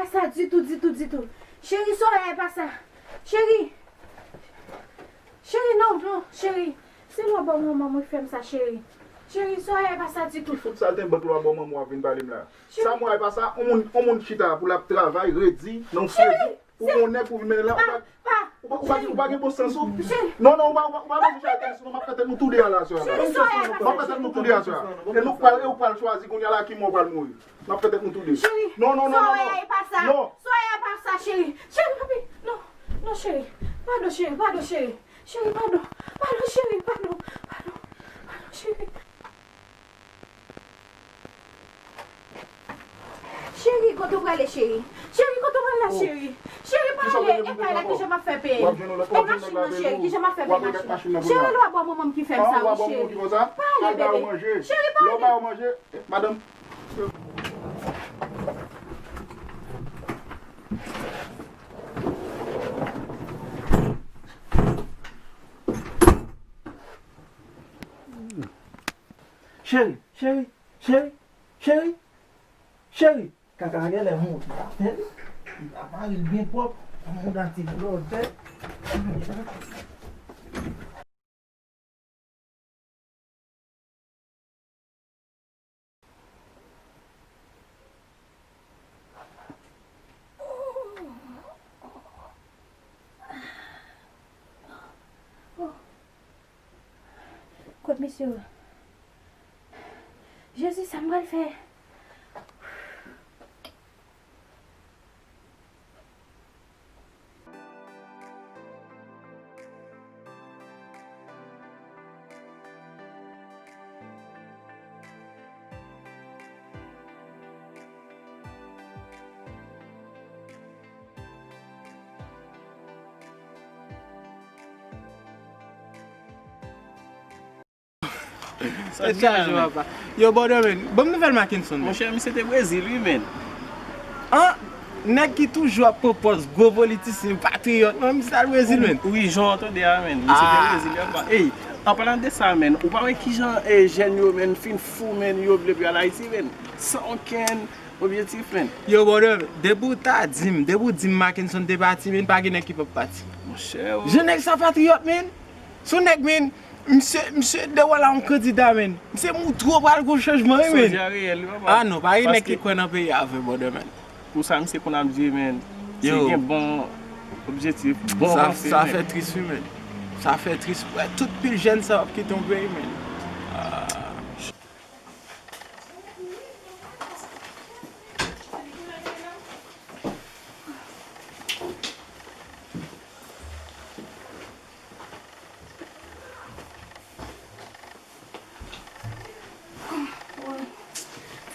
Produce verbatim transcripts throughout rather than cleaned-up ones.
Pa sa ditou, ditou, ditou. Cheri, Soraya, e pa sa. Cheri. Cheri, non, non, cheri. Se lwa bò manman mwen ki fè m sa, cheri. Cheri, Soraya, e pa sa ditou. Ki fout sa l te bank lwa bò manman w ap vin pale m la? Cheri. Sa mwen, e pa sa, on moun, on moun chita pou l ap travay, redi, nan fredi. Ou gon nèg pou vin mennen la, ou pa, ou pa, ou pa, ou pa gen bon sans ou. Non, non, ou pa, ou pa, ou pa bezwen chita tèt, sinon m ap fè tèt nou tou de a la, sè a la. M ap fè tèt nou tou de a, sè a. E nou pral, e ou pral chwazi kounye a la ki mò pral mouri. M ap fè tèt nou tou de. Non, non, non, non, non. E pa sa. Non. Soraya, e pa sa, cheri. Cheri, papi, non. Non, cheri. Padon, cheri, padon, cheri. Cheri, padon. Padon, cheri, padon. Padon. Padon, cheri. Cheri, kote w prale, cheri? Cheri, kote w prale la, cheri? Cheri, pa ale, e kay la kijan m ap fè peye? E machin nan, cheri, kijan m ap fè peye machin nan? Cheri, lwa bò manman m ki fè m sa, wi, cheri. Pa ale, bebe. Cheri, pa ale. Madanm. Cheri, cheri, cheri, cheri, cheri. Kaka a genlè moun ki ta fè l. Li ta mare l byen pwòp. Mouda ti blòdè. Kot misye ye? Jezi, sa m pral fè? Sa t chaje, papa. Yo, brother, man. Ban m nouvèl Mackenson, man. Monchè, misye te Brezil, wi, man. An, nèg ki toujou ap pran pòz gwo politisyen, patriyòt, man, misye al Brezil, man. Wi, jan w tande a, man. Misye te Brezil, papa. Ey, an palan de sa, man, ou pa wè kijan, eh, jèn yo, man, fin fou, man, yo vle pou y al Ayiti, man. San okenn objektif, man. Yo, brother, depi w ta di m, depi w di m Mackenson te pati, man, pa gen nèg ki p ap pati. Monchè, jan nèg sa patriyòt, man. Se yon nèg, man, Misye, misye dewa la yon kandida, man. Misye moutre w pral gon chanjman, wi, man. Sòlda reyèl, wi, papa. Ah non, pa gen nèg ki kwè nan peyi a vre, brother, man. Pou sa misye konn ap di, man. Yo. Si gen bon objektif, bon panse, man. Sa fè tris, wi, man. Sa fè tris. Wè, tout pil jèn sa ap kite yon peyi, man. Ah.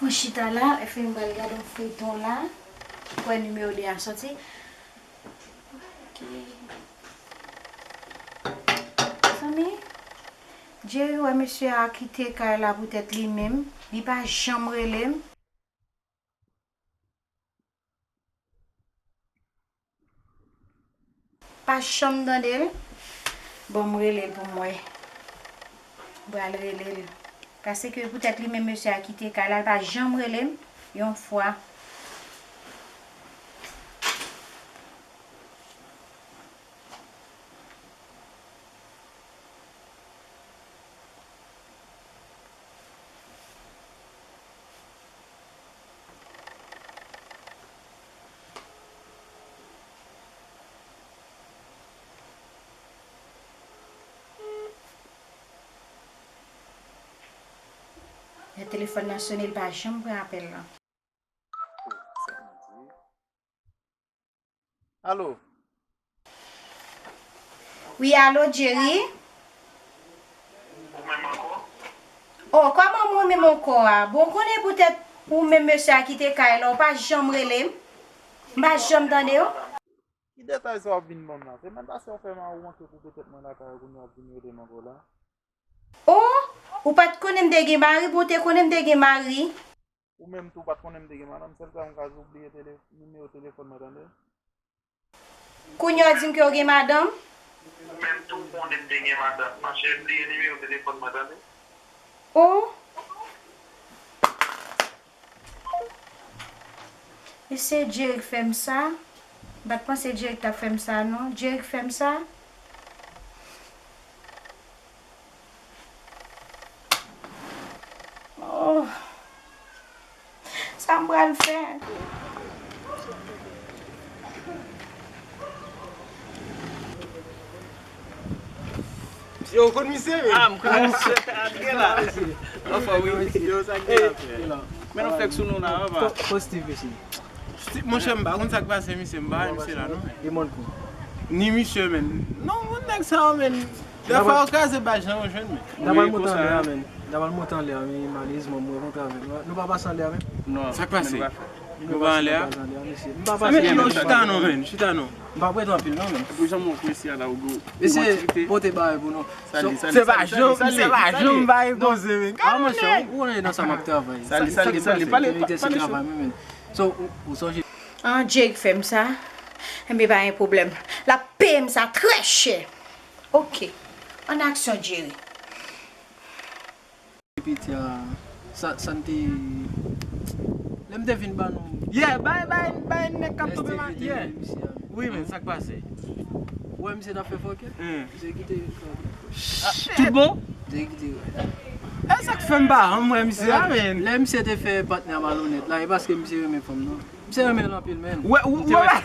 Fò chita la, epi m pral gade yon feyton la. Kwè nimewo de a soti. Ok. Zanmi, Jerry wè mesye a kite kay la poutèt li menm. Li pa janm rele m. Pa janm tande l. Bon, m rele l pou m wè. M pral rele l. Paske poutèt li menm mesye a kite kay la, l pa janm rele m yon fwa. Lè telefòn nan sone, l pa janm pran apèl lan. Alo? Wi, alo, Jerry? Ou menm ankò? Oh, kòman mwen menm ankò a? Bon, konnen poutèt ou menm mesye a kite kay la, ou pa janm rele m. M pa janm tande w. Ki detay sa w ap vin ban m la? Semèn pase w fè mari w antre koupe tèt mwen lakay ou, kounye a w ap vin rele m ankò la? Oh, ou pa t konnen m te gen mari, bon, w te konnen m te gen mari. Ou menm tou, w pa t konnen m te gen madanm, sèl sa m ka di w, bliye tele-, nimewo telefòn mwen, tande? Kounye a w di m ke w gen madanm? Ou menm tou, w konnen m te gen madanm, monchè, bliye nimewo telefòn mwen, tande? Oh. Se Jerry k fè m sa. M pa t panse Jerry t ap fè m sa non. Jerry k fè m sa. Oh. Sa m pral fè? Yo, ou konn misye, men? Ah, m konn misye. Sa k gen la? Anfòm, wi. Yo, sa k gen la, frè? Men nou fèk sou nou la, papa. Positif, mesye. Monchè, m pa konn sa k pase misye, m pa wè misye la, non. E mòn kou. Ni misye, men. Non, moun nèg sa yo, men. Dèfwa yo kraze baz jan yo jwenn, men. N ap al monte anlè a, men. N ap al monte anlè a, men malerezman, m rankontre avè l. Nou pa pase anlè a, men. Non. Sa k pase? Nou pa anlè a? M pa pase anlè a, mesye. M pa pase anlè a, men. Chita non, men. Chita non. M pa prete anpil, non, men. Pou jan mwen mesye a la, ou gwo. Mesye, pote bagay pou nou. Se pa jom, se pa jom, bay poze, men. Ah, monchè, ou konnen nan sa m ap travay. Sali, sali, sali, pale, pale, travay, men. So, ou, ou sonje. An, Jerry k fè m sa. Enben, pa gen pwoblèm. L ap peye m sa trè chè. Ok. An aksyon, Jerry. Piti a, sa, sa n te, lè m te vin ba nou. Yeah, bay, bay, bay, nèg k ap tonbe ma, yeah. Wi, men, sa k pase? Ou wè misye t ap fè fòkè? Misye kite. Ah, tout bon? Misye kite. E sa k fè m pa janm wè misye a, men. Lè misye te fè patnè a malonèt la, e paske misye renmen fanm nan. Misye renmen l anpil, men. Wè, ou, ou wè.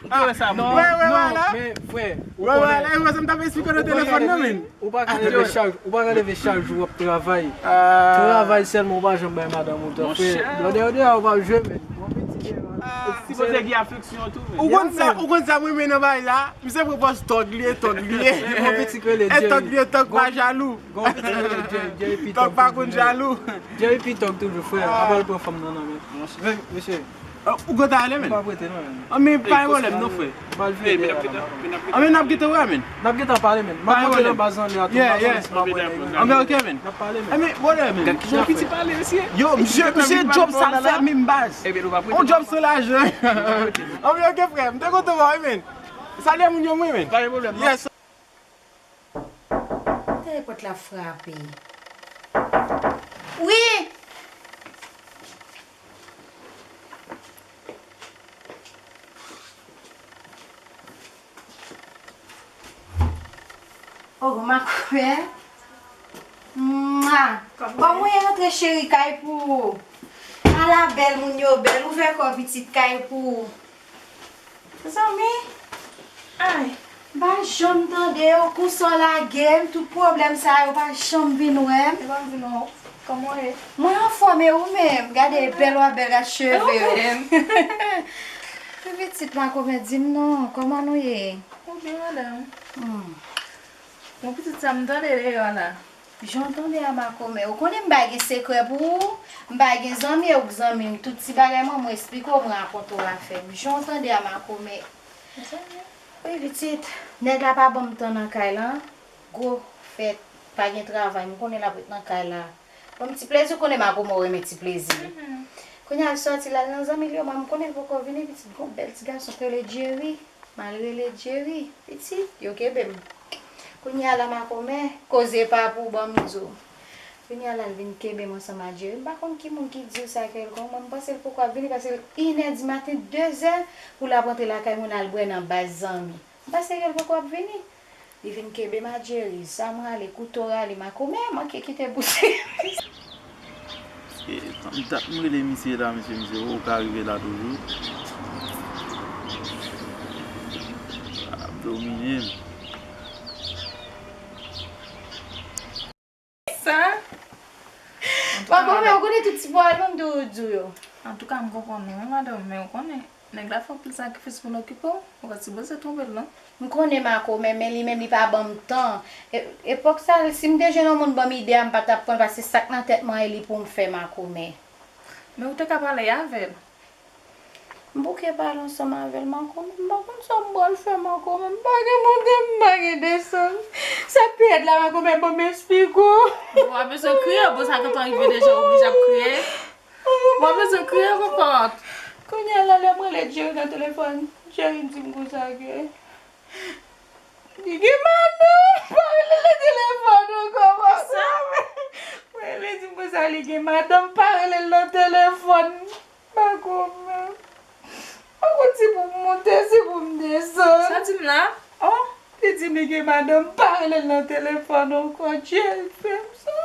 Ou te wè sa, non, wè, wè, non, wè la. Men, frè, ou konnen. Wè, wè la, e wè sa m t ap esplike w nan telefòn nan, men. Ou pa ka leve chak, ou pa ka leve chak jou w ap travay. Travay sèlman, ou pa janm bay madanm ou tan, frè. Lòdè, lòdè a, ou pa jwe, men. Bon, piti, men. Ou sipoze gen afeksyon tou, men. Ou konn sa, ou konn sa m renmen nan bagay la? Misye pran pòz tòg li ye, tòg li ye. E tòg li ye, tòg pa jalou. Gon pitit rele Jerry, Jerry pi tòg toujou, men. Jerry pi tòg toujou, frè. Apa l pran fanm nan nan men. Men, mesye. Ou konn ta ale, men? M pa prete non, men. Anben, pa gen pwoblèm non, frè. M al vini la. Anben, n ap gentan wè, men. N ap gentan pale, men. M ap monte nan baz anlè a tou, m pa konnen si m ap wè nèg yo. Anben, ok, men. N ap pale, men. Anben, whatever, men. Gad kijan piti pale, mesye. Yo, misye, misye, djòb sa l fè menm baz. On djòb san lajan. Anben, ok, frè. M te kontan wè w, men. Salye moun yo, mwen, men. Pa gen pwoblèm non. Yes. Tande pòt la frape. Wi! Oh, makwè. Mwa. Bon, mwen rantre cheri kay pou ou. Ala bèl moun yo bèl. Ouvè kò pitit kay pou ou. Zanmi, ay, m pa janm tande yo, konsa w lage m, tout pwoblèm sa yo pa janm vin wè m. Se pa m vin wè w. Kòman w ye? Mwen anfòm, e ou menm? Gade bèl w ap bèl, gad cheve w. E ou menm? Pi pitit makomè, di m non, kòman nou ye? Nou byen, madanm. Hmm. Bon, pitit sa m tande deyò la. Jan w tande a makomè, ou konnen m pa gen sekrè pou ou, m pa gen zanmi, e ou k zanmi m, tout ti bagay mwen, mwen esplike w, mwen rakonte w afè m. Jan w tande a makomè. Wi, pitit, nèg la pa ban m tan nan kay la, gwo fèt, pa gen travay, m konnen l ap ret nan kay la. Ban m ti plezi, ou konnen makomè w renmen ti plezi. Kounye a l sòti l al nan zanmi l yo, mwen m konnen l poko vini, pitit, gon bèl ti gason k rele Jerry. M al rele Jerry, pitit, yo kenbe m. Kounye a la makomè, koze pa pou ban m di w. Kounye a la l vin kenbe m ansanm a Jerry. M pa konn ki moun ki di w sa kèlkonk, mwen m panse l poko ap vini paske l inè di maten, dezè pou l ap rantre lakay mwen al bwè nan baz zanmi. M panse ke l poko ap vini. Li vin kenbe m a Jerry, sa m rale, kouto rale, makomè manke kite bouch li. E, m t ap, m rele misye la, mesye, misye, ou ka rive la toujou. Ap domine m. Sa? Makomè, ou konnen tout ti pwal mwen m toujou di w yo. Antouka, m konprann ou, wi, madanm, men ou konnen, nèg la fè anpil sakrifis pou l okipe w, ou pa sipoze twonpe l, non. M konnen makomè, men li menm li pa ban m tan. E, epòk sa, si m te jwenn yon moun ban m ide a, m pa t ap pran l, paske sa k nan tèt mwen e li pou m fè makomè. Men ou te ka pale avè l. M bouke pale ansanm avè l makomè, m pa konn sa m pral fè makomè, m pa gen monte, m pa gen desann. Sa k pi rèd la makomè, ban m esplike w. Ou pa bezwen kriye, bon sa gentan rive deja, ou oblije ap kriye. Ou pa bezwen kriye, kokòt. Kounye a la, lè m rele Jerry nan telefòn, Jerry di m konsa ke li gen madanm, pa rele l nan telefòn ankò, makomè. Mwen rele di m konsa li gen madanm, pa rele l nan telefòn, makomè. Di m la, oh, li di li gen madanm, m pa rele l nan telefòn ankò, Dye fè m sa.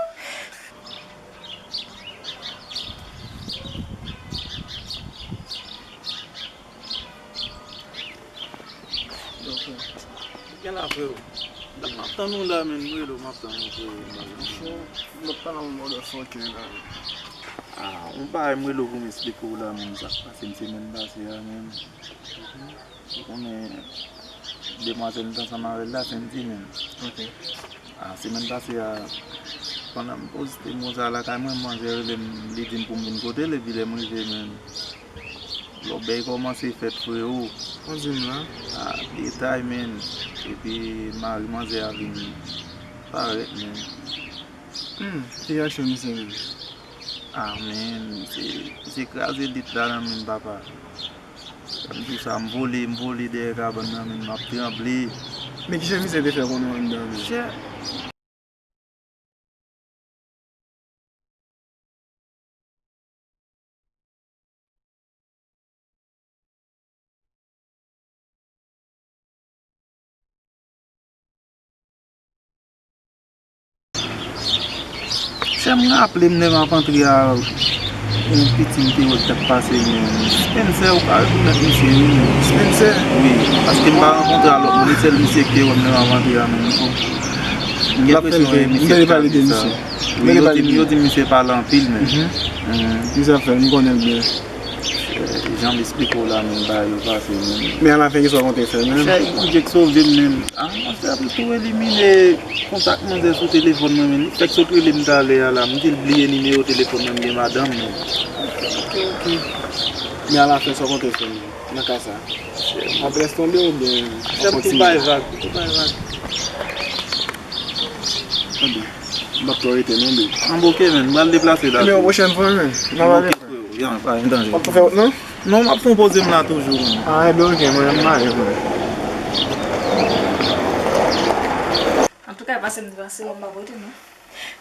Gen la, freo. M ap tann ou la, men m rele w, m ap tann ou, freo. Monchè, m ap tann ou motherfucker la, men. Ah, yon bagay m rele w pou m eksplike w la, men sa k pase m semèn pase a, men. Ou konnen, demwazèl m te ansanm avè l la, Sendy, men. Ok. Ah, semèn pase a, pandan m poste mo sa lakay mwen, manzè rele m, li di m pou m vin kote l, epi lè m rive, men, lòbèy kòmanse fèt, freo. Ou di m la? Ah, detay, men. Epi mari manzè a vin parèt, men. Hmm, ki reyaksyon misye menm? Ah, men, misye, misye kraze lit la nan men m, papa. M di w sa, m vole, m vole dèyè kabann nan, men m ap tranble. Men kijan misye te fè konnen w anndan, men? Chè. Chè, m raple m lè m ap antre a, yon piti m te wè k t ap pase, men Spencer, ou ka rekonèt misye, wi, men. Spencer? Wi, paske m pa rankontre a lòt moun, e sèl misye k te wè m lè m ap antre a, men. M gen enpresyon se misye k te pale de sa. Wi, yo di, yo di misye pale anpil, men. Mhm. Misye ap fè l, m konnen l byen. Eh, jan m esplike w la, men bagay yo pase, men. Men alafen, kisa w konte fè, men? Chè, Bondye k sove m, men. Ah, monchè, m tou elimine kontak manzè sou telefòn mwen, men. Li fèk sot rele m talè a la. M di l bliye nimewo telefòn mwen, m gen madanm, men. Ok, ok, ok. Men alafen, sa w konte fè, men, nan ka sa? Chè, w ap lès tonbe oubyen w ap kontinye? Chè, m tou bay vag, m tou bay vag. Tande, m p ap twò rete non, babe. Anben, ok, men, m pral deplase la. Ebyen, yon pwochèn fwa, men. N a pale. Ok, freo. Ya, pa gen danje. W ap tou fè wout, non? Non, m ap fè yon poze m la toujou, men. Ah, ebyen, ok, mwen, m ale, mwen. Antouka, pase m devan sewòm m p ap rete, non.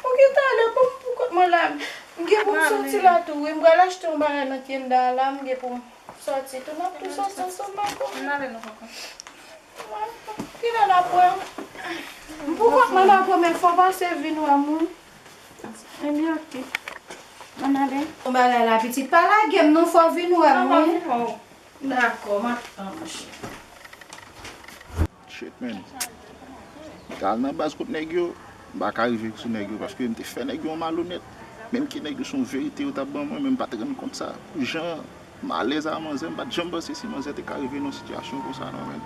Ok, talè, bon, m pou kont mwen la. M gen pou m soti la tou, wi. M pral achte yon bagay nan Kinder la, m gen pou m soti tou. N ap tou soti ansanm, dakò? Ann ale, non, papa. Kilè n ap wè? M pou kont mwen la, premye fwa pase vin wè m, wi. Ebyen, ok. Ann ale. Yon bagay la, pitit, pa lage m, non, fò w vin wè m, wi. Dakò, m ap tann, monchè. Shit, man. T al nan baz kot nèg yo, m pa ka rive sou nèg yo, paske m te fè nèg yo yon malonèt. Menm ke nèg yo se yon verite yo t ap ban mwen, men m pa t rann kont sa. Pou jan m alèz a manzè, m pa t janm panse si manzè te ka rive nan yon sitiyasyon konsa, non, men.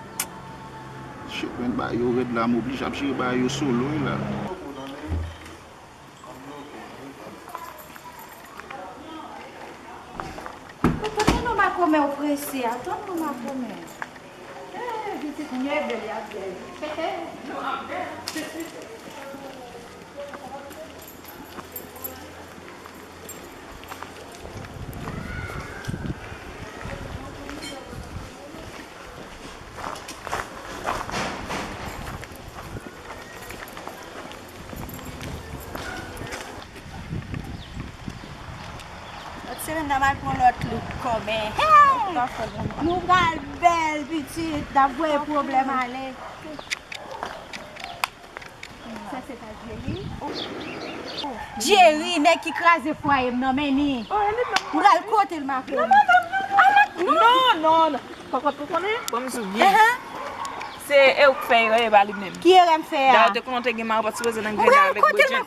Shit, man, bagay yo rèd la, m oblije ap jere bagay yo solo, wi, la. Tann non, makomè, ou prese a. Tann non, makomè. Eh, pitit, m gen bèl y ap bèl. Non, ap bèl. Lòt semèn nan, m al pran lòt look kòmè. Hey! Nou pral bèl, pitit. N ap voye pwoblèm ale. Sa se pa Jerry? Jerry, nèg ki kraze fwaye m nan, men ni. M pral kote l, makomè. Non, non, non. Papa, ou konnen? Bon, m di w byen. Se e ou k fè erè, e pa li menm. Ki erè m fè a? Dayè, ou te konnen w te gen mari, ou pa t sipoze nan grenn avèk Bridget. Non,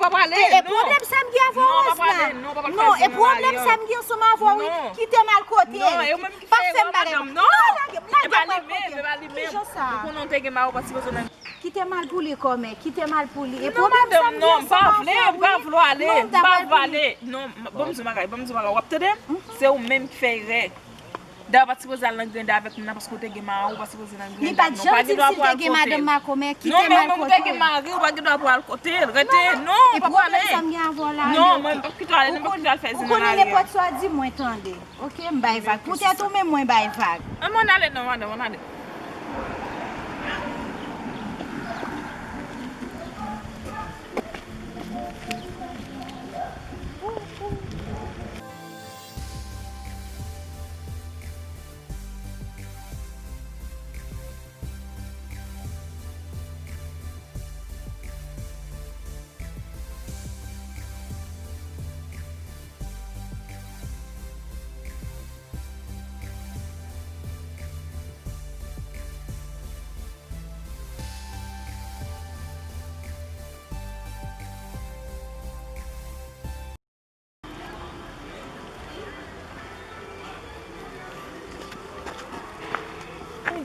pa pale, non. E pwoblèm sa m gen avè w, Rosna? Non, e pwoblèm sa m gen ansanm avè w, wi. Kite m al kote l. Pa fè m bagay. Non, lage m, lage m al kote l. Kijan sa? Ou konnen w te gen mari, ou pa t sipoze nan Kite m al pou li kòmè, kite m al pou li. E pwoblèm sa m gen ansanm avè w, wi. Non, m pa vle, m pa vle ale, m pa vle ale. Non, m, ban m di w bagay, ban m di w bagay, w ap tande m? Se ou menm ki fè erè. Dayè, ou pa t sipoze al nan grenn avèk moun nan, paske w te gen mari, ou pa t sipoze nan grenn avèk non, pa gen dwa pou al kote l. Li pa t di m si l te gen madanm makomè, kite m al kote l. Non, men ou menm ou te gen mari, ou pa gen dwa pou al kote l. Rete, non, pa pale. Non, mwen m p ap kite w ale, non, m p ap kite w al fè zen nan lari a. Ou konnen nenpòt sa w di, mwen tande. Ok, m bay vag. Poutèt ou menm, mwen bay vag. An, mwen ale non, madanm, mwen ale.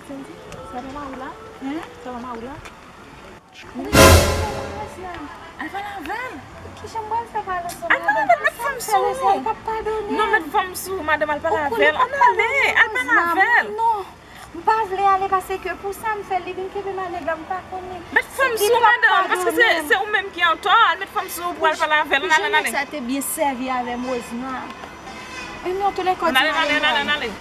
Sandy, sa pa mari w la? Hein? Sa pa mari w la? Wi, non, Rosna. Al pale avè l. Kijan m pral fè pale ansanm Al pale avè l, met fanm sou ou. Li p ap padone. Non, met fanm sou ou, madanm, al pale Ou avè konnen l. l p ap Ann ale, padone, al pale Rosna. avè l. Non, m pa vle ale paske pou sa m fè, li vin kenbe m ale, m pa konnen. Met fanm sou ou, madanm, paske se, se ou menm ki antò. Al met fanm sou ou pou al pale avè l. Ann ale, ann ale. Sa te byen sèvi avè m, Rosna. E non, tou lè ka, Ann ale, ann ale, ann ale, ann ale.